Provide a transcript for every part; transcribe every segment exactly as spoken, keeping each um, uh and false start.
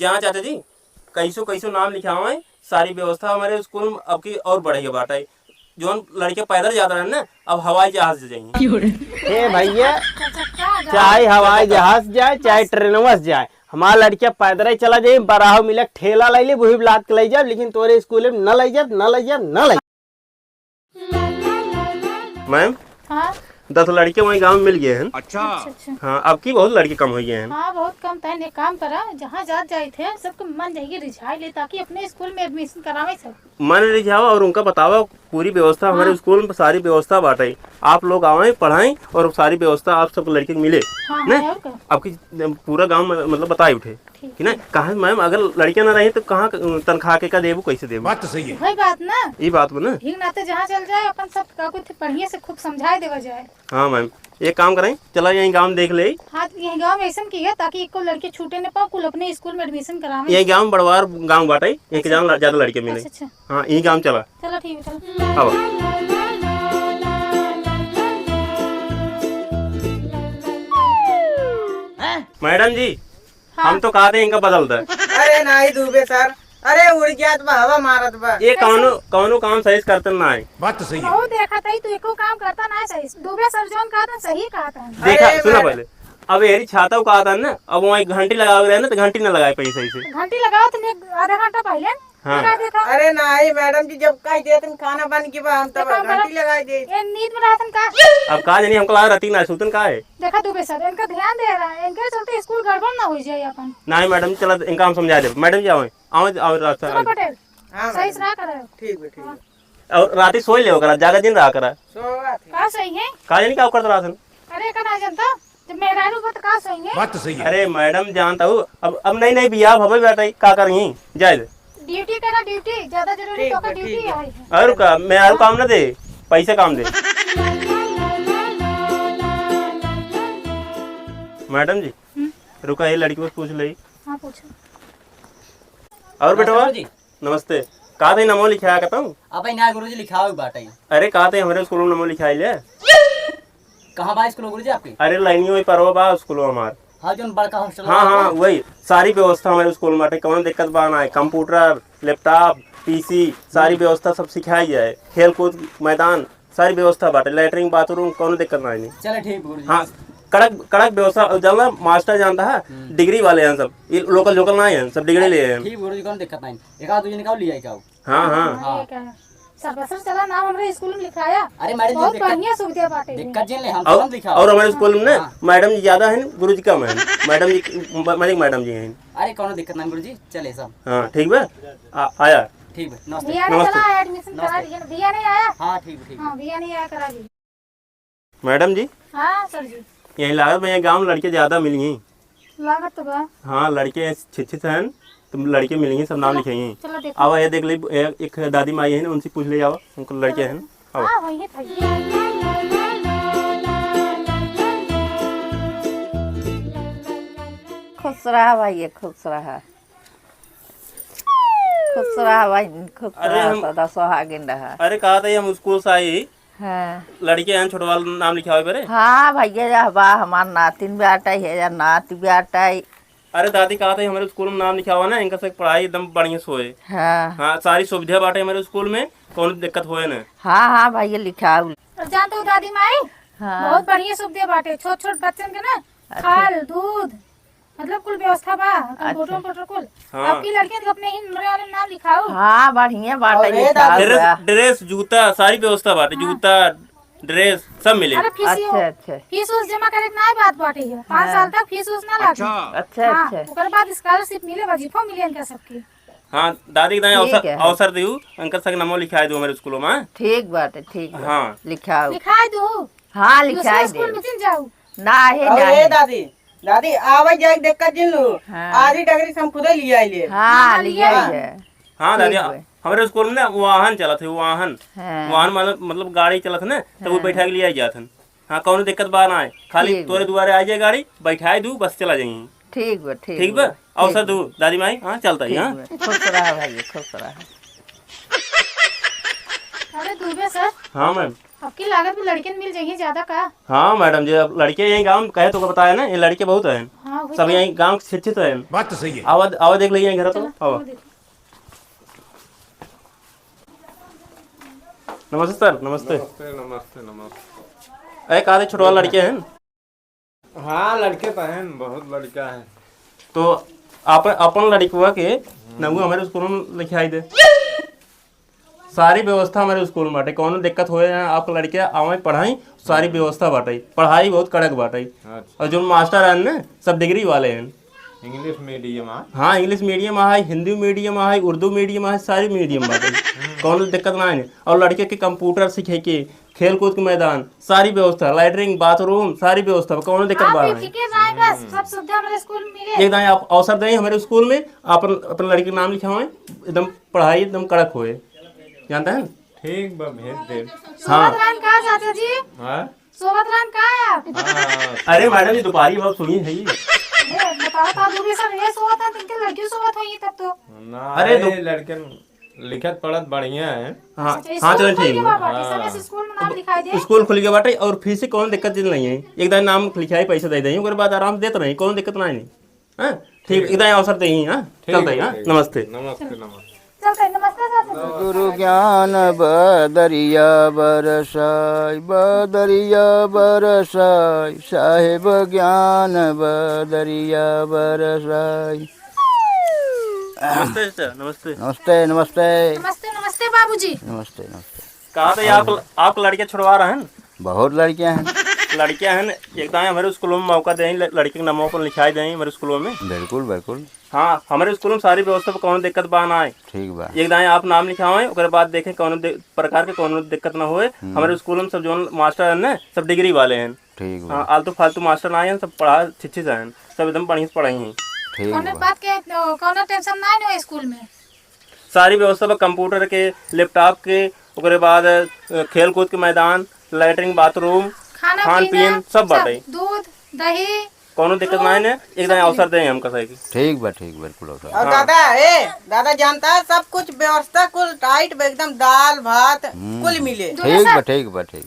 जहाँ चाचा जी, कैसो कैसो नाम लिखावे, सारी व्यवस्था हमारे स्कूल में अब की और बढ़ गई बाटे। जौन लड़के पैदल जात रहन ना, अब हवाई जहाज से जाइए। ए भैया, चाहे हवाई जहाज जाए, चाहे ट्रेनवा से जाए, हमार लड़किया पैदल ही चला जाए, बराहो मिले ठेला ले ले, वही लाद के ले जाए, लेकिन तोरे स्कूल में न ले जाए, न ले जाए, न ले जाए। मैम, हाँ? दस लड़के वहीं गाँव में मिल गए हैं। अच्छा। अच्छा, अच्छा। हाँ, अब की बहुत लड़के कम हो गए हैं। हाँ, बहुत कम। तैं एक काम करा, जहाँ जात जाए थे, सबके मन जाइए रिझाई ले, ताकि अपने स्कूल में एडमिशन करावे सब। मन रिझावा और उनका बतावा, पूरी व्यवस्था हमारे हाँ। स्कूल में सारी व्यवस्था बाटे। आप लोग आवे, पढ़ाई और सारी व्यवस्था आप सबके लड़के के मिले। हाँ, ने? हाँ, और का? आपकी पूरा गाँव में, मतलब, बताए उठे। ठीक कि नहीं? है। कहाँ मैम, अगर लड़के ना रही तो कहाँ क-, तनख्वाह के का देबू, कैसे देबू? बात तो सही है। वही बात ना। ई बात बा ना। ठीक ना तो जहाँ चल जाए, अपन सब का कुछ बढ़िया से खूब समझाए देवा जाए। हाँ मैम, एक काम करें, चला यहीं गाँव में देख ले। हाँ, तो यहीं गाँव में ऐसन की है, ताकि एको लड़के छूटे न पाओ, कुल अपने स्कूल में एडमिशन करावे। यहीं गाँव में बड़वार गाँव बाटे, यहीं के अच्छा। जान ला-, ज्यादा लड़के मिले। अच्छा, अच्छा। हाँ, यहीं गाँव चला। चलो ठीक है, चलो। अब मैडम जी, हाँ। हम तो कहते हैं इनका बदल दे। अरे नाही दुबे सर, अरे उड़ जात बा, हवा मारत बा। ये कौनो, कौनो काम सही से करते ना है। बात तो सही है। बहुत देखा था, तू एको काम करता ना है सही से। दुबे सर जौन कहता सही कहता है। देखा, अरे सुना मैडम। पहले, अब एरी छाता को कहता है ना, अब वहाँ एक घंटी लगावे रहे ना, तो घंटी ना लगाए पाई सही से। घंटी लगाओ तो नहीं, आधा घंटा पहले हाँ। लगा देता। अरे नाही मैडम जी, जब कह देतन खाना बन के बा, हम तब एक काम करो। घंटी लगाई दे। ये नींद में रहतन का? अब का जानी, हमको लगा रहती ना, सुतन का है? देखा दुबे सर, इनका ध्यान दे रहा है, इनके चलते स्कूल गड़बड़ ना हो जाए अपन। नाही मैडम, चला इनका हम समझा देब। मैडम जी, आओ, आओ, आओ, रास्ता सुनो आओ। पटेल, हाँ, सही मैडम। से रहा करो। ठीक बा, ठीक बा। हाँ। और राती सोई ले ओकरा, जागा दिन रहा करा। सोवा थे। का सही है? का जानी का ओकर रासन? अरे, का ना जानता? जब मेहरारू बा, तो का सही है? बात तो सही है। अरे मैडम, जानता हूँ, अब, अब नई नई बियाह भवे बाटे, का करही? जाए दे। ड्यूटी करा, ड्यूटी ज्यादा जरूरी। ठीक तो का बा, ड्यूटी ठीक बा। है। और का, मेहरारू काम ना दे, पैसे काम दे। मैडम जी, हम्म। रुका, ये लड़की से पूछ ले। हाँ, पूछो। और बेटवा? नमस्ते गुरुजी। नमस्ते। का दे नमो लिखाया करता हूँ? अब ना गुरुजी, लिखाओ बाटे। अरे, का दे हमारे स्कूल में नमो लिखाई ले? कहाँ बा स्कूल गुरुजी आपके? अरे, लाइनियो में परवा बा स्कूल हमार। हाँ, जोन बड़का हॉस्टल हाँ, बा हाँ, आपके? वही। सारी व्यवस्था हमारे स्कूल में बाटे, कौनो दिक्कत बा ना है। कंप्यूटर, लैपटॉप, पीसी, सारी हम्म। व्यवस्था सब सिखाई जाए। खेल कूद मैदान, सारी व्यवस्था बाटे। लैट्रिन, बाथरूम, कौनो दिक्कत ना है। चले ठीक गुरुजी। हाँ, कड़क, कड़क व्यवस्था। और जानला, मास्टर जानता है, हम्म। डिग्री वाले हैं सब। ये लोकल, लोकल ना है, सब डिग्री ले हैं। ठीक गुरुजी, कौनो दिक्कत नहीं। एक आध दो जने का और ले आई का? हाँ, हाँ। हाँ, हाँ। ये क्या है? सर, बस चला नाम हमरे स्कूल में लिखाया। अरे मैडम जी, बहुत दिक्कत, बढ़िया सुविधा बाटे। दिक्कत जिन ले, हम और, तुरंत लिखाओ। और हमारे स्कूल में ना हाँ। मैडम जी ज्यादा हैं, गुरुजी कम हैं। मैडम जी, म-, मैडम जी हैं। अरे कौनो दिक्कत ना गुरुजी, चले सब। हाँ, ठीक बा। आ, आया। ठीक बा, नमस्ते। भैया ने नमस्ते। चला एडमिशन करा नमस्ते। दिए। भैया नहीं आया? हाँ, ठीक बा, ठीक बा। हाँ, भैया नहीं आया, करा दिए। मैडम जी। हाँ सर जी। यहीं लागत बा, यहीं गाँव में लड़के ज्यादा मिली हैं। लागत तो बा। हाँ, लड़के शिक्षित हैं, तो लड़के मिली हैं, सब नाम चलो, लिखे हैं। चलो देखो। आवा, ये देख ले, ए-, एक दादी माई है ना, उनसे पूछ ले, आवा, उनको लड़के हैं। आवा। हाँ, वही था। खुश रहा भाई, खुश रहा। खुश रहा भाई, खुश अरे रहा, हम सदा सुहागिन रहा। अरे कहा था, हम स्कूल से आई, हाँ। लड़के हैं, छोटवाल नाम लिखावे बरे। हाँ भैया, यह बा हमार नातिन बाटे, है या नाती बाटे। अरे दादी, कहा था हमारे स्कूल में नाम लिखावा ना, इनका से पढ़ाई एकदम बढ़िया से होए। हाँ। हाँ, सारी सुविधा बाटे हमारे स्कूल में, कौनो दिक्कत होए ना। हाँ, हाँ भैया, लिखाऊ। और जान तो दादी माई, हाँ। बहुत बढ़िया सुविधा बाटे, छोट छोट बच्चन के ना, अच्छा। फल, दूध, मतलब कुल व्यवस्था बा, अच्छा। कंप्यूटर, कंप्यूटर कुल। हाँ। आपकी लड़कियन के अपने ही नंबर वाले में नाम लिखाओ। हाँ, बढ़िया बाटे, और ये लिखाओ ड्रेस, बा। ड्रेस, जूता, सारी व्यवस्था बाटे, हाँ। जूता, ड्रेस, सब मिले। अरे फीस, अच्छा, अच्छा। फीस उस जमा करे के ना बात बाटे है, पाँच हाँ। साल तक फीस उस ना लागे। अच्छा। अच्छा, हाँ, अच्छा। ओकर बाद स्कॉलरशिप मिले, वजीफा मिले इनका सबके। हाँ, दादी के दाएं ठीक अवसर, है। अवसर दियो, इनकर सब नमो लिखाई दो हमारे स्कूलों में। ठीक बाटे, ठीक बा। हाँ। लिखाओ। लिखाई दो। हाँ, दूसरे लिखाई स्कूल दे। में जिन जाओ। नाही, और नाही। ए दादी, दादी, आवे जाए के दिक्कत जिन लो। हाँ। आधी डगरी से हम खुदे लिए आइले। हाँ, हाँ, लिए लिए आई। आइले। हाँ, दादी, ठीक बा। हमरे स्कूल में ना वाहन चलत है, वाहन। हाँ। वाहन मतलब, मतलब गाड़ी चलत है ना, तो वो हाँ। बैठा के लिए आई जात हन। हाँ, कौनो दिक्कत बा ना है। खाली ठीक बा। तोरे दुआरे आ जाए गाड़ी, बैठाए दू, बस चला जाइए। ठीक बा, ठीक ठीक बा। बा। अवसर ठीक बा। दू, दादी माई, हाँ, चलता ही, ठीक हाँ। बा। खुश रहा भाई, खुश रहा। अरे दुबे सर। हाँ मैम। अब की लागत में लड़कियन मिल जाइए ज्यादा का? हाँ मैडम जी, अब लड़के यहीं गाँव में कहे तो को बताया ना, ये लड़के बहुत हैं। हाँ, वही सब तो। यहीं गाँव के शिक्षित हैं। बात तो सही है। आवा, आवा देख लीजिए घर तो। चलो, आवा। आवा देखो। नमस्ते सर, नमस्ते। नमस्ते, नमस्ते, नमस्ते। अरे, का रे, छोटवा लड़के हैं? हाँ, लड़के तो हैं, बहुत लड़का है। तो आप अपन लड़कवा के नहुआ हमारे स्कूल में लिखाई दे। सारी व्यवस्था हमारे स्कूल में बाटे, कौनो दिक्कत होए ना, आपके लड़के आवे पढ़ाई, सारी व्यवस्था बाटे। पढ़ाई बहुत कड़क बाटे। अच्छा। और जो मास्टर हैं ना, सब डिग्री वाले हैं। इंग्लिश मीडियम है? हाँ, इंग्लिश मीडियम है, हिंदी मीडियम है, उर्दू मीडियम है, सारी मीडियम बाटे। कौनो दिक्कत ना है। और लड़के के कंप्यूटर सीखे के, खेल कूद के मैदान, सारी व्यवस्था, लैट्रिन, बाथरूम, सारी व्यवस्था, कौनो दिक्कत आप बा नहीं। बेफिक्र रहे, बस सब सुविधा हमारे स्कूल में मिले। एक दाएं आप अवसर दें हमारे स्कूल में, अपन, अपन लड़के के नाम लिखावें, एकदम पढ़ाई एकदम कड़क होए, जानते हैं? ठीक बा, भेज दे। हाँ। सोवत रहन का चाचा जी? हाँ? सोवत रहन का आप? हाँ। अरे मैडम जी, दोपहरी बहुत सुनी है ये। अरे, बताओ तो, दूरी से ये सोवत है, इनके लड़की सोवत होई तब तो। ना, अरे, अरे, दो- लड़कन लिखत पढ़त बढ़िया है। हाँ, अच्छा, हाँ, स्कूल चलो, खुल ठीक गया बा। बाबा, हाँ। किसान ऐसे स्कूल में नाम लिखाई दे। स्कूल खुल गया बाटे और फीस से कौन दिक्कत चीज नहीं है, एक दाएं नाम लिखाई, पैसा दे दें, ओकर बाद आराम से देत रही, कौन दिक्कत नहीं है। हाँ, ठीक, ठीक। एक दाएं अवसर दे ही, हाँ, ठीक चलते है, हैं, हाँ, ठीक है। नमस्ते। नमस्ते, नमस्ते। चलते हैं, नमस्ते सर। गुरु ज्ञान बदरिया बरसाई, बदरिया बरसाई, साहेब ज्ञान बदरिया बरसाई। नमस्ते चाचा, नमस्ते। नमस्ते, नमस्ते। नमस्ते, नमस्ते बाबूजी। नमस्ते, नमस्ते। कहा तो आप, आप लड़के छुड़वा रहे हैं? बहुत लड़कियां हैं। लड़कियां हैं, एक दाएं हमारे स्कूल में मौका दें, ल-, लड़के के नामों पर लिखाई दें हमारे स्कूलों में। बिल्कुल, बिल्कुल। हाँ, हमारे स्कूल में सारी व्यवस्था पर कौनो दिक्कत बा ना आए। ठीक बा। एक दाएं आप नाम लिखावें, ओकरे बाद देखें कौनो दि-, प्रकार के कौनो दिक्कत ना होए। हम्म। हमारे स्कूल में सब जौन मास्टर हैं ना, सब डिग्री वाले हैं। ठीक बा। हाँ, आलतू फालतू मास्टर ना आए हैं, सब पढ़ा, अच्छे से हैं, सब एकदम बढ़िया से पढ़ाई हैं। ठीक कौनो बा। बात के, कौनो टेंशन ना आए ना स्कूल में। सारी व्यवस्था बा, कंप्यूटर के, लैपटॉप के, ओकरे बाद, अ, खेल कूद के मैदान, लैट्रिन, बाथरूम, खाना खान पीना, पीन, सब सब, बाटे। दूध, दही, कौनो दिक्कत दूध, ना है ने, एक सब दिन मिले। अवसर दें हम कसाई के। ठीक बा, ठीक बा, बिल्कुल अवसर। और हाँ। दादा, ए, दादा जानता है, सब कुछ व्यवस्था कुल टाइट बा, एकदम दाल भात हम्म। कुल मिले। ठीक बा, ठीक बा, ठीक।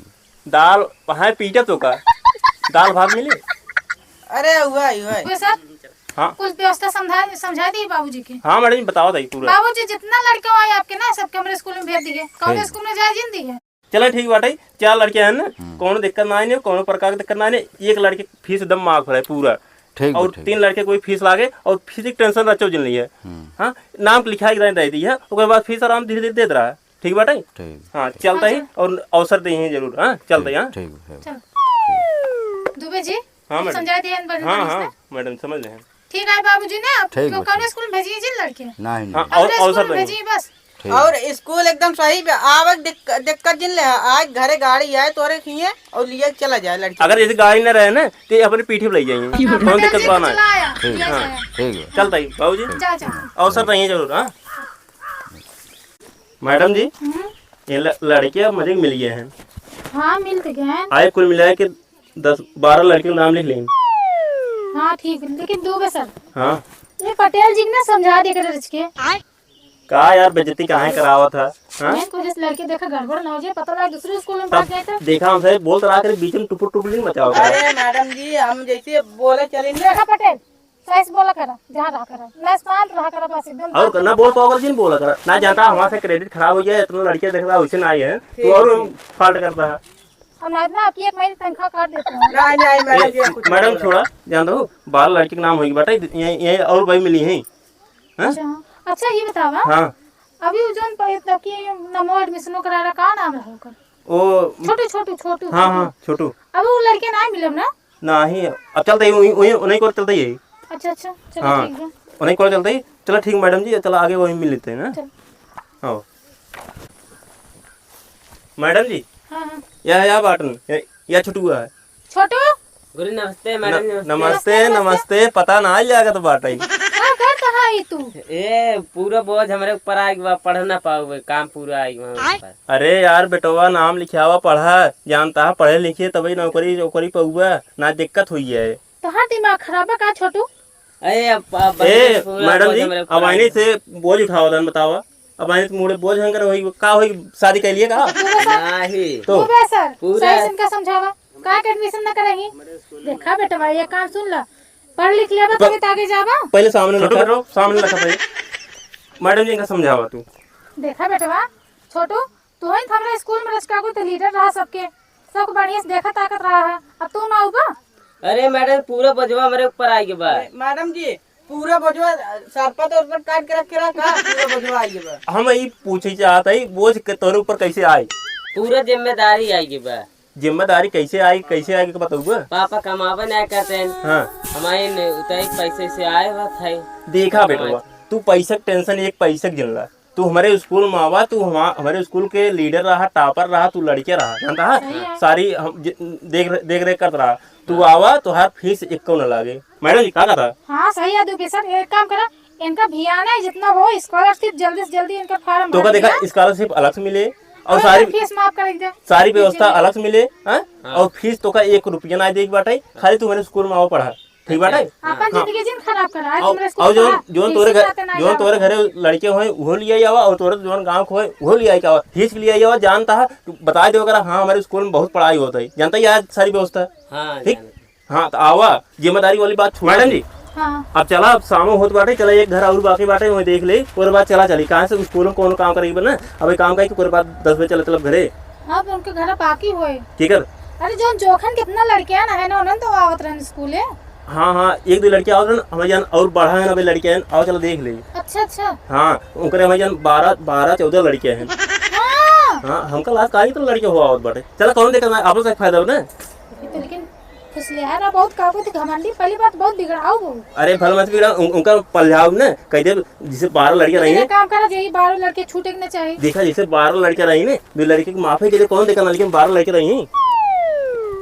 दाल है पीटा तो का? दाल भात मिले? अरे, हुआ ही, हुआ ही। हुआ सर? हाँ। कुछ व्यवस्था समझा, समझा दी बाबूजी के। हाँ मैडम जी, बताओ ताई पूरा। बाबूजी, जितना लड़का आए आपके ना, सबके हमरे स्कूल में भेज दिए। कौन ठीक। स्कूल में जाए जिन दिए? चला ठीक बाटे, चार लड़के हैं ना, हम्म। कौनो दिक्कत ना आए, कौनो प्रकार के दिक्कत ना आए, एक लड़के फीस एकदम माफ रहे पूरा। ठीक बा, और ठीक तीन बा। लड़के कोई फीस लागे और फीस की टेंशन रचो जिन लिए। हम्म। हाँ, नाम के लिखाई के दे दी है, ओकर बाद फीस आराम धीरे धीरे देत रहा। ठीक बाटे? ठीक। हाँ, चलता ही अच्छा। और अवसर दे ही जरूर, हाँ, चलता ही, ठीक, हाँ। ठीक, ठीक। चल। दुबे जी, हाँ, मैडम। समझा दिए हैं, हाँ, हाँ, मैडम, समझ रहे हैं। ठीक है बाबूजी ने, आप ठीक को बा, कौन ठीक। स्कूल में भेजिए जिन लड़के? नहीं, हाँ, नहीं। और अपने अवसर स्कूल में देंगे। भेजिए बस। ठीक। और स्कूल एकदम सही बे, आवक दिक-, दिक्कत जिन ले, आज घरे गाड़ी आए तोरे खिए और लिए चला जाए लड़के। अगर जैसे गाड़ी न रहे ना, तो ये अपने पीठी पे ले जाइए। हाँ, कौन दिक्कत बा ना? चला आया, ठीक, लिया हाँ। जाए। ठीक है। चलता ही, बाबूजी। ठीक। जा, जा। अवसर तो यहीं जरूर, हाँ। मैडम जी, हम्म। ये ल-, लड़के अब मजे के मिल गए हैं। हाँ, मिल तो गए हैं। आए कुल मिला के दस बारह लड़के के नाम लिख लें। हाँ, ठीक है, लेकिन दो बे सर। हाँ। ये पटेल जी के ना समझा दे कर रच के। का यार, बेइज्जती काहे करावत है? हाँ? मैं तो जैसे लड़के देखा गड़बड़ ना हो जाए, पता लगा दूसरे स्कूल में तब भाग जाए तो। देखा हमसे बोलत रहा करे, बीच में टुपुर टुपुर नहीं मचाओ करे। अरे मैडम जी, हम जैसे बोले चलेंगे। देखा पटेल, सही से बोला करा, जहाँ रहा करा, ना शांत रहा करा, बस एकदम। और ना बोल पाओ कर, जिन बोला करा, ना जानता हमारे से क्रेडिट खराब हो जाए, इतना लड़कियाँ देख रहा, वैसे ना आई है, तो ठीक, और हम ठीक। फॉल्ट करता है। हम ना, ना आपकी एक महीने तनख्वाह काट देते हैं। नहीं, नहीं, मैडम जी, ए, कुछ मैडम नहीं। थोड़ा ध्यान दो, बारह लड़के के नाम होगी बेटा, ये, ये और भाई मिली हैं। हाँ? अच्छा, अच्छा, ये बतावा, हाँ। अभी वो जौन प-, मतलब कि नमो एडमिशनो करा रहा, का नाम रहा ओकर? ओ, छोटू, छोटू, छोटू, हाँ, छोटू। हाँ, छोटू। अब वो लड़के ना मिलब ना? नहीं, अब चलते ही वही, वही, उन्हीं को चलते ही। अच्छा, अच्छा, चलो हाँ, ठीक है। उन्हीं को चलते ही। चलो ठीक मैडम जी, चलो आगे वहीं मिल लेते हैं ना। चलो। हाँ। मैडम जी, हाँ, हाँ। या, या बाटन, या, या छोटू है। छोटू? गुरु नमस्ते, मैडम न-, नमस्ते। नमस्ते, नमस्ते। नमस्ते, पता ना लागत बाटे। का करत है तू? ए, पूरा बोझ हमरे ऊपर आइग बा, पढ़ ना पाउबे, काम पूरा आइग बा हमरे ऊपर। अरे यार बेटवा, नाम लिखावा, पढ़ा, जानता है, पढ़े लिखे तबे नौकरी, नौकरी पउबा, ना दिक्कत हुई है। तोहार दिमाग खराब बा का छोटू? अरे, अब, अब ए, पूरा मैडम बोझ जी, हमरे ऊपर अब आइने आइग बा। से बोझ उठावा दन, बतावा। अब आने तो मुड़े बोझ हंगर होई, का होई, शादी कर लिए का? दुबे सर, नहीं। तो दुबे सर, पूरा सही से इनका समझावा, का के admission न करही? देखा बेटवा, ये काम सुन ला, पढ़ लिख लेबा प-, तभी तो आगे जाबा। पहले सामने छोटू रखा। बेटो, सामने रखा पहले। मैडम जी, इनका समझावा तू। देखा बेटवा, छोटू, तू ही तो हमरा स्कूल में रचका को तो leader रहा सबके, सबको बढ़िया से देखा ताकत रहा है, अब तू ना आउबा? अरे मैडम, पूरा बोझवा हमरे ऊपर आइ गए बा। अरे मैडम जी, पूरा बोझवा, अ, सरपत उरपत काट के रखे रहा का? पूरा बोझवा आइ गए बा। हम ई पूछे चाहत हई, बोझ के तोरे ऊपर कैसे आई? पूरा जिम्मेदारी आइ गए बा। जिम्मेदारी कैसे आई, कैसे आई के बतउबा? पापा कमाबे ना करते हैं। हाँ। हमारे न उतने पैसे से आए हुआ था। देखा बेटवा, तू पैसा के tension एक पैसा के जिन ला। तू हमरे स्कूल में आवा, तू हमा-, हमरे स्कूल के leader रहा, topper रहा, तू लड़के रहा, जानता है? सही है। सारी हम ज-, देख, देख रेख करत रहा। तू आवा, तोहार फीस एको न लागे। मैडम जी, का कहता? हाँ, सही है दुबे सर, एक काम करा, इनका भियाना है जितना हो, scholarship जल्दी से जल्दी इनका form तो का भर देखा, दिया। Scholarship अलग से मिले और और सारी फीस माफ कर दे। सारी व्यवस्था अलग से मिले, हाँ? हाँ। और फीस तो का एक रुपया ना देख बाटे, खाली तू हमरे स्कूल में आवा पढ़ा। ठीक बाटे? अपन हाँ। जिंदगी जिन खराब करा, आज और, हमरे स्कूल और जो, पढ़ा, जो किसी तोरे घर, बात ना जो जाओ। तोरे घरे लड़के होए, उहो लियाइ आवा, और तोरे जौन गाँव के होए, उहो लियाइ आवा, खींच के लियाइ आवा, जानता है, तू बताइ देवा करा, हाँ, हमरे स्कूल में बहुत पढ़ाई होत है, जानता है, आज सारी व्यवस्था। हाँ, ठीक? जानता। हाँ, तो आवा, जिम्मेदारी वाली बात छोड़। मैडम जी, हाँ। अब चला, अब शामो होत बाटे, चला एक घर और बाकी बाटे, वहीं देख ले, ओकरे बाद चला चली, कहाँ से स्कूल में कौन काम करेगी बना, अब एक काम करी, ओकरे बाद दस बजे चला चलब घरे। अब उनके घर बाकी होए। ठीक है। अरे, जौन जोखन कितना लड़कियां ना है ना, उन्हन तो आवत रहन स्कूले। हाँ, हाँ, एक दो लड़कियां आवत रहन, हमारे जान और बढ़ा है ना, अबे लड़कियां हैं, आओ चलो देख ले। अच्छा, अच्छा। हाँ, उनकरे हमारे जान बारह, बारह चौदह लड़कियां हैं। हाँ। हाँ, हमका लाज काहे तो लड़के हो आवत बाटे। चला, कौन देखा ना, आपस में फायदा हो ना। ये तो लेकिन फुसलिया है ना, बहुत काबू थी घमंडी, पहली बात बहुत बिगड़ाऊ हो। अरे, भला मत बिगड़ा, उन-, उनका पलझाव ना, कह दे, जैसे बारह लड़कियां रही हैं। काम करा, यही बारह लड़के छूटे के ना चाहिए। देखा, जैसे बारह लड़कियां रही ने, दो लड़के के माफी के लिए कौन देखा ना, लेकिन बारह लड़के रही हैं।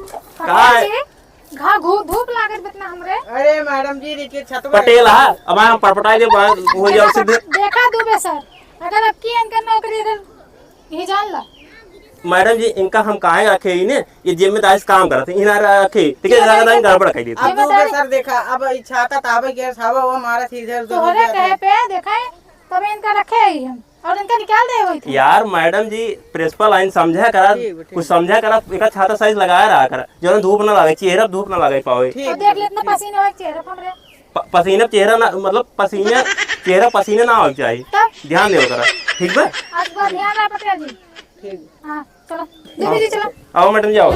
पता का है? जी, घा घू-, धूप लागत बतना हमरे। अरे मैडम जी, देखिए छत में पटेल है, अब हम पटपटाए दे, बाहर हो जाओ सिद्ध। देखा दुबे सर, अगर अब की इनका नौकरी अगर ये जान ला। मैडम जी, इनका हम काहे रखे ही ने? ये जिम्मेदारी से काम करत है, इन्हें रखे, ठीक है, ये ज्यादा बताइए। गड़बड़ कर देते। अब ये बताइए। दुबे सर देखा, अब ई छाता ताबे के हवा वो मारा थी इधर उधर हो तोहरे जाता कहे है। पे देखा है, तब इनका रखे ही हम, और इनका निकाल दे हुई थी। यार मैडम जी, प्रिंसिपल आइन समझा करा, ठीक, ठीक। कुछ समझा करा, एक छाता साइज लगाया रहा करा, जो धूप ना लगे, चेहरा पे धूप ना लगे पावे। ठीक। तो देख ले, इतना पसीना है चेहरा पे हमरे। प-, पसीना चेहरा ना, मतलब पसीना, चेहरा पसीना ना आवे के चाही। तब? ध्यान देवे करा, ठीक बा? आज बा ध्यान रहा पटेल जी। ठीक। हाँ, चलो। दुबे जी, चलो। आओ मैडम जी, आओ।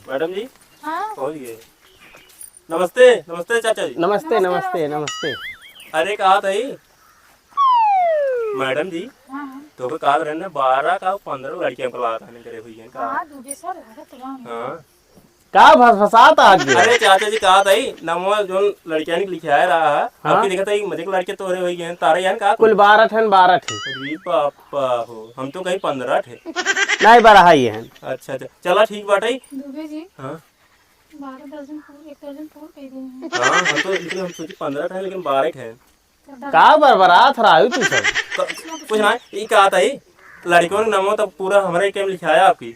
मैडम जी, हाँ? पहुँच गए। नमस्ते, नमस्ते चाचा जी। नमस्ते, नमस्ते, नमस्ते, नमस्ते। नमस्ते। अरे, कहा था ही? मैडम जी, हाँ, हाँ। तो के कहा रहे ना, बारह का पन्द्रह लड़कियां को लागत आने करे हुई हैं का? हाँ, दुबे सर, लागत रहा। हाँ। का फसफसात आज भी? अरे चाचा जी, कहा था ही, नमवा जोन लड़कियां ने लिखाए रहा है, हाँ। अब की देखा था, ये मजे के लड़के तोरे हुई हैं, तारे यान का कुल बारह ठन, बारह ठन। अरे पापा हो, हम तो कहीं पन्द्रह ठे। नहीं, बारह ही हैं। अच्छा, अच्छा, चला ठीक बाटे। दुबे जी। हाँ। बारह दर्जन फूल, एक दर्जन फूल कह देंगे। हाँ, हम तो, लेकिन हम सोचे पन्द्रह ठे, लेकिन बारह ठे। का बरबरात रहा है तू सब? क-, कुछ ना, ई का आता है, लड़कियों के नामों तब पूरा हमारे के में लिखाया आपकी।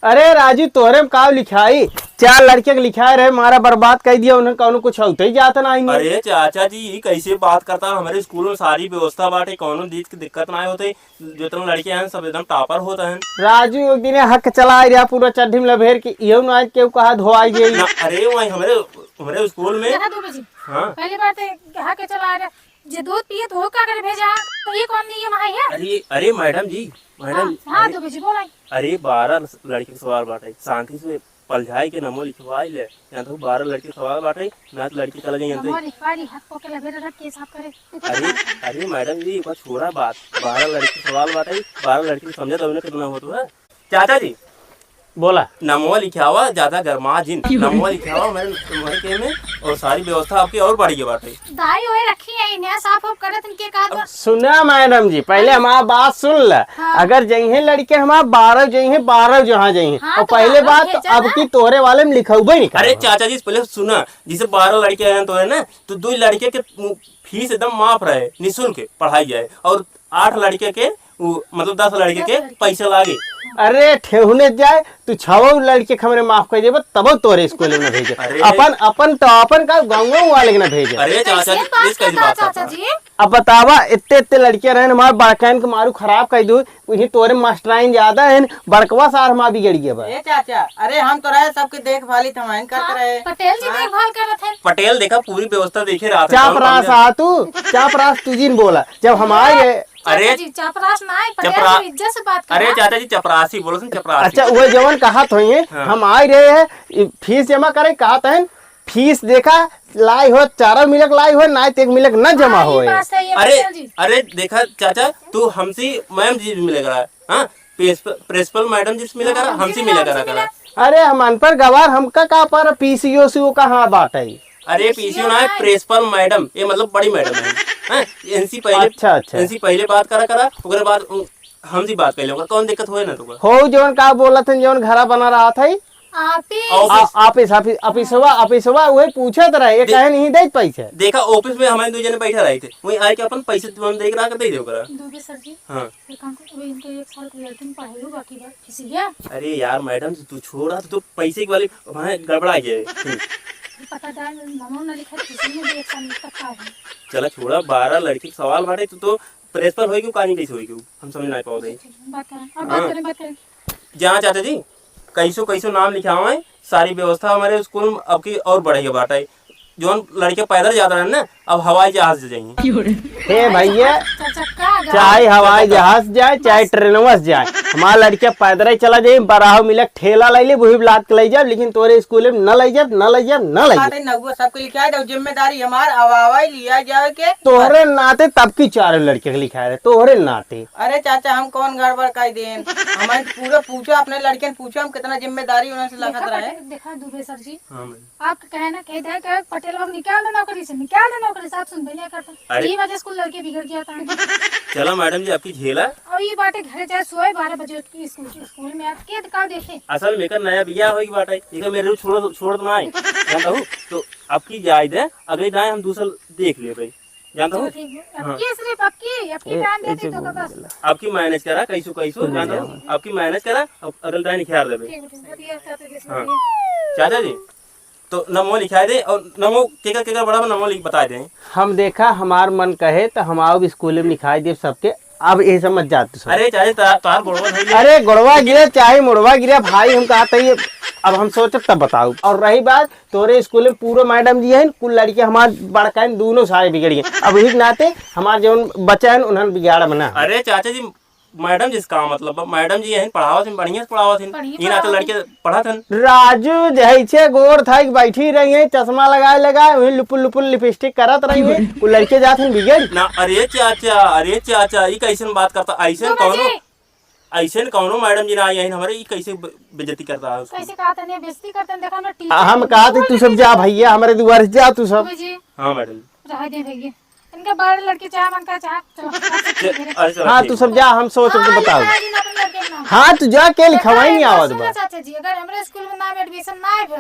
अरे राजू, तोहरे में का लिखाई? चार लड़के के लिखाए रहे, मारा बर्बाद कर दिया, उन्हें कौनो कुछ होते ही जाता ना आएंगे। अरे चाचा जी, ई कैसे बात करता? हमारे स्कूल में सारी व्यवस्था बाटे, कौनो चीज की दिक्कत ना होते। जितना लड़के हैं, सब एकदम टॉपर होता है। राजू एक दिन हक चला रहा पूरा चड्ढी में लभेर के, इहो ना केहू कहा धोआई गई। ना, अरे वही हमारे, हमारे स्कूल में। देखा दुबे जी, हाँ। पहली बात है, हक चला रहा, जे दूध पिए तो वो का करे भेजा, तो ये कौन नियम है ये? अरे, अरे मैडम जी, मैडम, हाँ, हाँ, अरे, दुबे जी, बोला। अरे बारह लड़के के सवाल बाटे, शांति से पलझाई के नमो लिखवाई ले, या तो बारह लड़के के सवाल बाटे, ना तो लड़के चला जाइए नमो अंदर। लिखवा ली, हक को के लगे रख के साफ करे। अरे, अरे मैडम जी, एक बार छोड़ा बात, बारह लड़के के सवाल बाटे, बारह लड़के के समझा तब ना कितना हो तो है। चाचा जी, बोला। नमवा लिखावा, ज्यादा गरमा जिन। नमवा लिखावा, मैं तुम्हारे के में, और सारी व्यवस्था आपकी और बढ़िया बाटे। दाई ओए रखी है, इन्हें साफ उफ करत इनके का अब सुना मैडम जी, पहले हमारा बात सुन ल। हाँ। अगर जइहे लड़के हमार बारह जइहे, बारह जहाँ जइहे। हाँ, और तो पहले बारह बात भेजा अब ना। की तोहरे वाले में लिखौबे नहीं अरे करबा। चाचा जी, पहले सुना, जैसे बारह लड़के हैं तो है ना, तो दो लड़के के फीस एकदम माफ रहे, निःशुल्क पढ़ाई जाए, और आठ लड़के के उ, मतलब, दस लड़के के पैसा लागे। अरे, ठेहुने जाए, तू छवो लड़के के हमरे माफ कर देबो, तबो तोरे स्कूल में न भेजे। अरे। अपन, अपन तो अपन का गाँव वाले के न भेजे। अरे, चाचा जी, कैसे बात ये कैसी करता बात चाचा करता? जी? अब बतावा, इतने, इतने लड़के रहन, हमारे बड़कन के मारू खराब कर दू, उही तोरे मास्टराइन ज्यादा हैं, बड़कवा सार हमार बिगड़ गया बा। ए चाचा, अरे हम तो रहे सबके देखभाल ही थमाइन करत हाँ, रहे। पटेल जी हाँ। देखभाल करत हैं। पटेल देखा पूरी व्यवस्था देखे रहा था, कौन कौन चापरास है। आ तू, चापरास तू जिन बोला, जब हम आए रहे। अरे। चाचा जी, चापरास ना आए, पटेल चपरा-, जी इज्जत से बात अरे करा। चाचा जी चपरासी बोलो तुम, चपरासी। अच्छा, वो जवन कहा तो ये, हाँ। हम आए रहे हैं, ई फीस जमा करे, कहा तो है, फीस देखा, लाई हो, चारों मिलक लाई हो, ना एक मिलक न जमा हाँ, ये होए। बात सही है, अरे, पटेल जी। अरे, देखा चाचा, तू हमसे मैम जी से मिले करा, हाँ, प्रिंसिपल, प्रिंसिपल मैडम जी से मिले करा, हाँ, हमसे हमसे मिले मिले, करा हमसे करा। मिले। अरे, हम अनपढ़ गवार, हमका का पर पीसीओ सीओ का हाँ बात है। अरे, पीसीओ पीसीओ ना है, ना है। प्रिंसिपल मैडम, ये मतलब बड़ी मैडम है, हैं? इनसे पहले, अच्छा, अच्छा। इनसे पहले बात करा करा, ओकरे बाद उ-, हमसे बात कर लेगा, कौन दिक्कत होए ना तुका? हो, जौन का बोलत हैं, जौन घरा बना रहा था, ऑफिस। आ, ऑफिस, ऑफिस, ऑफिसवा, ऑफिसवा, वही पूछत रहे, ये दे-, काहे नहीं देत पैसे? देखा, ऑफिस में हमारे दो जने बैठे रहे थे, वहीं आए के अपन पैसे तुरंत दे के रहा के दे दे ओकरा। दुबे सर जी, हाँ। एक काम कर, अबे इनके एक साल के लड़के में पढ़ाई हो बाकी बा, फीस लिया? अरे यार, मैडम, तू छोड़ा, तू तो पैसे के वाली, वहाँ गड़बड़ा गया है। ये पता जाए, नामो ना लिखा, फीस में भी एक साल में तक का है। चला छोड़ा, बारह लड़की के सवाल बाटे, तू तो प्रिंसिपल होई क्यों, कहानी कैसे होई क्यों, हम समझ ना पाओ दे। ठीक है, बात करें, अब हाँ। बात करें, बात करें। जहाँ चाचा जी, कैसो कैसो नाम लिखावे, सारी व्यवस्था हमारे स्कूल में अब की और बढ़ेगी बाटे। जौन लड़के पैदल जात रहन ना, अब हवाई जहाज से जाइए। हे भैया, चाचा, का गाँव? चाहे हवाई जहाज जाए, चाहे बस। ट्रेनवा से जाए, हमार लड़के पैदल ही चला जाए, बराहो मिलक ठेला ले ले, वही लाद के ले जाब, लेकिन तोरे स्कूल में न ले जाब, न ले जाब, न ले जाब। बात है, नगुआ सबके लिखाए दो, जिम्मेदारी हमार, अब आवाई लिया जाए के। तोहरे नाते तब की चारों लड़के के लिखाए रहे, तोहरे नाते। अरे चाचा, हम कौन गड़बड़ कर देन? हमारे पूरा पूछो, अपने लड़के ने पूछो, हम कितना जिम्मेदारी उन्होंने से देखा लखत रहे। पटेल, देखा दुबे सर जी, हाँ मैम। आपका कहना कह दे कि पटेल बाबू निकाल दे नौकरी से, निकाल दे नौकरी से, आप सुन भैया करते। अरे। ये वजह स्कूल लड़के बिगड़ गया था। चला मैडम जी, आपकी झेला। और ये बातें घरे जाए सोए बारह बजे उठ के स्कूल, स्कूल में आप के का देखे? असल में एकर नया बियाह होई बाटे, एकर मेरे छोड़, छोड़ ना आई, जानता हूँ। तो आपकी जाए दे, अगले दाएं हम दूसरा देख लेबे। जानता हूँ? चलो ठीक है। अब हाँ। की सिर्फ अब की, अब की ए, टाइम ए, देती तो चुप बस। बोला। अब की मैनेज करा, कैसो, कैसो, सुन जानता लिया हूँ? मैंने। अब की मैनेज करा, अब अगल दाएं निखार देबे। ठीक है, ठीक है, बढ़िया, चाचा जी, हाँ। बढ़िया। चाचा जी, तो नमो लिखाए दे और नमो केकर, केकर बड़ा नमो लिख बताए दे। हम देखा, हमार मन कहे तो हम आओ स्कूल में लिखाए दे सबके। अब ये समझ जा तू सब। अरे चाचा, तार, तार गोड़वा धइले। अरे गोड़वा गिरे, चाहे मुड़वा गिरे, भाई हम कहा था ये, अब हम सोचब तब बताओ। और रही बात, तोरे स्कूल में पूरा मैडम जी हैं, कुल लड़के हमार बड़का हैं, दोनों सारे बिगड़ गए। अब वही के नाते हमार जौन बच्चा हैं, उन्हन बिगाड़ बना। अरे चाचा जी, मैडम जी से का मतलब बा? मैडम जी यहीं पढ़ावत हैं, बढ़िया से पढ़ावत हैं। बढ़िया ये नाते पढ़ावत लड़के हैं। पढ़त हैं। राजू जैसे गोर था कि बैठी रही है, चश्मा लगाए लगाए, वही लुपुल लुपुल लिपस्टिक करत रही है, वो लड़के जात हैं बिगड़। ना, अरे चाचा, अरे चाचा, ये कैसन बात करता? ऐसन दुबे कौनो जी। ऐसे न कौनो मैडम जी ना आई हैं हमारे, ई कैसे ब-, बेइज्जती करता है उसको? कैसे कहा तने बेइज्जती करते हैं, देखा ना टीचर आ, हम कहा थे, तू सब जा भैया, हमारे दुआर से जा तू सब। जी। हाँ मैडम। रह दे भैया। इनका बारह लड़के चाहे मन का चाहे, चलो, च-, अरे चलो, हाँ, ठीक तू है। सब जा, हम सोच के हाँ, बताओ। लिखा दी ना अपन लड़के के नाम। हाँ, तू जा के लिखवाई नहीं देखा, आवत सुन बा। ना चाचा जी, अगर हमारे स्कूल में नाम एडमिशन ना आए भा,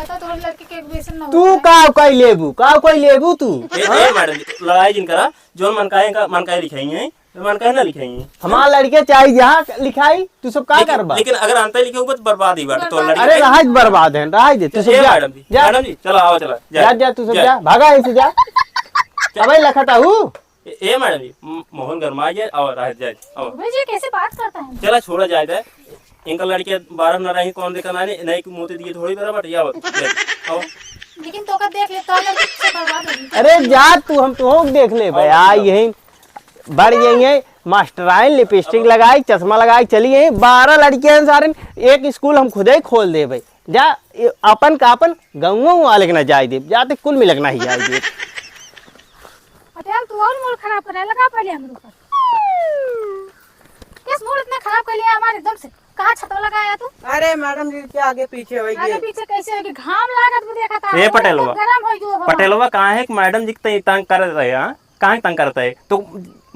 तो तोहरे लड़के के एडमिशन ना तू होगा। का कोई लेबू, का कोई लेबू तू? ए, हाँ? ए मैडम जी, लड़ाई जिन करा, जो मन का है, का, मन का है लिखाई है। मन काहे ना लिखाई? हमार लड़के चाही जहाँ लिखाई, तू सब का लेकिन, करबा? लेकिन अगर अंतर लिखे ऊपर तो बर्बाद ही बाटे, तो बर्बाद। लड़के अरे के रहा बर्बाद है, रहा दे, तू सब ए जा। मैडम जी, जा। मैडम जी, चला, आवा, चला, जा। जा, जा, तू सब जा। जा, भागा ऐसे जा। अबे लखता हूँ। ए, ए मैडम जी, म-, मोहन गरमा जाए, आवा, रह जाए, आवा। भाई जी, कैसे बात करता है? चला, छोड़ा जाए, जाए। इनका लड़के बारह ना रही, कौन देखा ना, नहीं, नहीं, मोती दिए थोड़ी बराबर, या बात, आवा। लेकिन तो का देख ले, तो लड़के से बर्बाद हो गई। अरे जा तू, हम तो देख ले भाई, आवा, आ, आवा। यही बढ़ जाइए, मास्टराइन लिपस्टिक लगाई, चश्मा लगाई, चली गई। बारह लड़कियां हैं सारे, एक स्कूल हम खुदे ही खोल देबे। जा, ये अपन का अपन गाँव वाले के ना जाए देब, जाते कुल मिलक नहीं जाए देब। पटेल, तू और मूड खराब करे लगा पहले हमरो पर। किस मूड इतना खराब कर लिया हमारे एकदम से? कहाँ छतो लगाया तू? अरे मैडम जी, क्या आगे पीछे होई आगे गए? पीछे कैसे होई? घाम लागत भी देखा था। ए पटेलवा, गरम होई गयो हवा। पटेलवा कहाँ है कि मैडम जी के तंग कर रहे हैं, हाँ? काहे तंग करता है? तो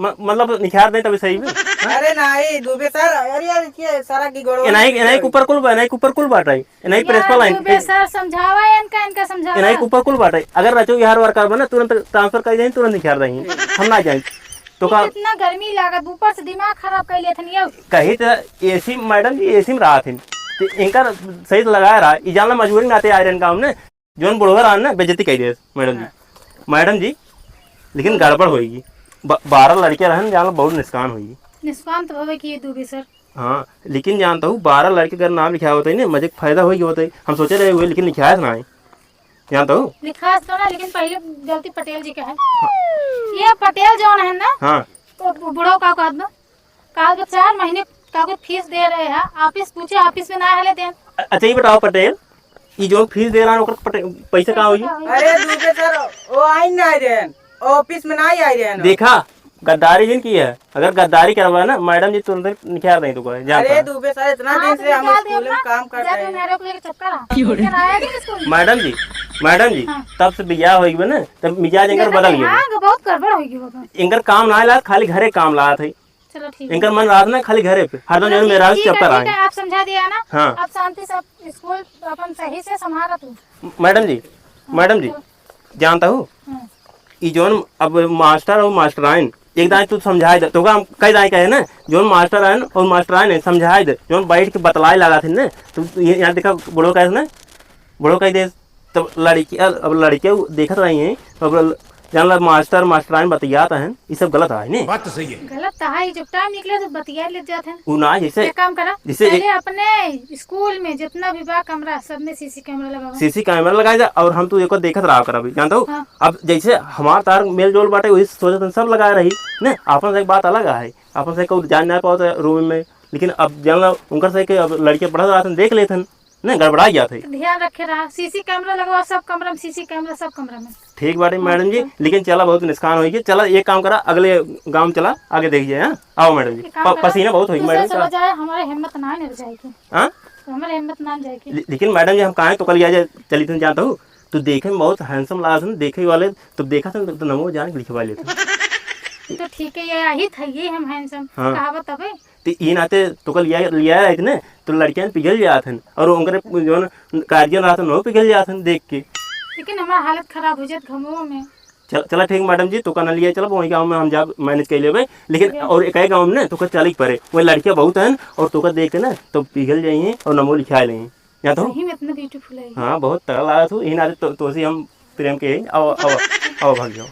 म-, मतलब निखार दे तभी सही में। अरे नहीं, दुबे सर, अरे यार, क्या सारा की गड़बड़ इनाई, है। इनाई के ऊपर कुल बा-, इनाई के ऊपर कुल बाटा है। इनाई प्रिंसिपल लाइन। दुबे सर समझावा, इनका, इनका समझावा। इनाई के ऊपर कुल बाटा है। अगर रचो बिहार वर्कर बना, तुरंत ट्रांसफर कर जाए, तुरंत निखार देंगे। हम ना जाए। तो का इतना गर्मी लागत, ऊपर से दिमाग खराब कर लेत हन ये। कही तो एसी, मैडम जी एसी में रहत हन, तो इनकर सही से लगाए रहा, ई जानला मजबूरी में आते आए रहन काम ने, जौन बुढ़वा रहन ना, बेइज्जती कर दिए मैडम जी। हाँ। मैडम जी, लेकिन गड़बड़ होएगी, ब-, बारह लड़के रहन, जानला बहुत नुकसान होएगी। नुकसान तो होवे कि ये दुबे सर। हाँ, लेकिन जानता हूँ, बारह लड़के अगर नाम लिखाया होता है ना, मजे के फायदा होएगी होता है, हम सोचे रहे हुए, लेकिन लिखाया ना है। जानता हूँ। लिखास तो ना, लेकिन पहले गलती पटेल जी का है। हाँ। ये पटेल जौन है ना, हाँ। तो बु-, बुढ़ऊ का कहत बा, काल के चार महीने का के फीस दे रहे हैं, ऑफिस पूछे, ऑफिस में ना हले देन। अ-, अच्छा, ये बताओ पटेल, ये जो फीस दे रहा है, ओकर पटे-, पैसा कहाँ होई? पैसा कहाँ होई? अरे दुबे सर, वो आई ना रहे हैं, ऑफिस में ना आई रहे हैं। देखा, गद्दारी जिन की है, अगर गद्दारी करवा ना, मैडम जी तुरंत निकाल दें तुमको, जानता अरे है। दुबे सर, इतना दिन से हम निकाल दे स्कूल में अपना, काम करते जाके हैं। मेरे को लेके चक्कर आ। क्यों रे? चक्कर आया कि स्कूल में? मैडम जी, मैडम जी, हाँ। तब से बियाह होई गए ना, तब मिजाज इनकर देखो बदल तो गया। हाँ, बहुत गड़बड़ होई गई वो तो। इनकर काम ना लात, खाली घरे काम लात है। चलो ठीक है। इनकर मन रहत ना खाली घरे पे, हरदम चलो जौन ठीक, मेहरारू से ठीक है, चक्कर ठीक आए। है, आप समझा दिया ना। हाँ। अब शांति से आप स्कूल अपन सही से संभालत हो। मैडम जी, हाँ, मैडम जी, चलो। जानता हूँ, हाँ। ई जौन अब मास्टर और मास्टराइन, एक दाएं तू समझाए दे, तो हम कई दाएं कहे ना, जौन मास्टर आए और मास्टराइन है, समझाए दे, जौन बैठ के बतलाए लगा थे ना, तो ये यहाँ देखा, बड़ो कहे ना, बड़ो कह दे, तब लड़की, अब लड़के उ देखत रही हैं, अब ल-, जान ला मास्टर, मास्टराइन बतियात हैं, ई सब गलत है ने? बात तो सही है। गलत तो है, जब टाइम निकले तो बतिया ले जात हैं। उ ना, जैसे एक काम करा, जैसे पहले एक अपने स्कूल में जितना भी बा कमरा, सब में सीसी कैमरा लगावा। सीसी कैमरा लगाए जा, और हम तू एको देखत रहा कर अभी, जानता हूँ? हाँ। अब जैसे हमार तार मेल जोल बाटे, वही सोचत हैं सब लगा रही, ने? आपन से एक बात अलग है, आपन से कोई जान ना पावत रूम में, लेकिन अब जान ला उनकर से कि अब लड़के पढ़त रहत हैं, देख लेत हैं। नहीं, गड़बड़ा गया था। तो ध्यान रखे रहा, सीसी कैमरा लगवा, सब कमरा में सीसी कैमरा, सब कमरा में। ठीक बाटे हाँ, मैडम जी, हाँ। लेकिन चला बहुत नुकसान होई गया। चला एक काम करा, अगले गाँव चला, आगे देखिए, हाँ? आओ मैडम जी, एक काम प-, करा, पसीना बहुत होई दूसरे मैडम से जी। हो जाए, हमारे हिम्मत ना है जाए की। हाँ? तो हमारे हिम्मत ना जाए की। ले-, लेकिन मैडम जी हम कहाँ तो कल आ जाए, चली तुम जानता हूँ, तू देखे में बहुत handsome लागत है, देखे वाले तो देखा था तो नमो जान के लिखवा लेते। तो ठीक है, ये यही था, ये हम handsome हाँ। कहावत तबे। तो ई नाते तोका लिया, लिया रहे थे ना, तो लड़कियां पिघल जात हन, और उनकरे जौन गार्जियन रहत हन, वो पिघल जात हन देख के। लेकिन हमार हालत खराब हो जात घमवा में। चल, चला ठीक मैडम जी, तोका ना लिया, चला वहीं गाँव में हम जाब मैनेज कर लेबे। लेकिकिन ठीक है। और एक गाँव में ना तोका चले के पड़े, वही लड़कियां बहुत हन, और तोका देख के ना तो पिघल जाइए और नमो लिखा लें। या तो सही में इतना beautiful है। हाँ, बहुत तगड़ा लागत हो, यही नाते तो, तोसे हम प्रेम के, आओ, आओ, आओ, भाग जाओ।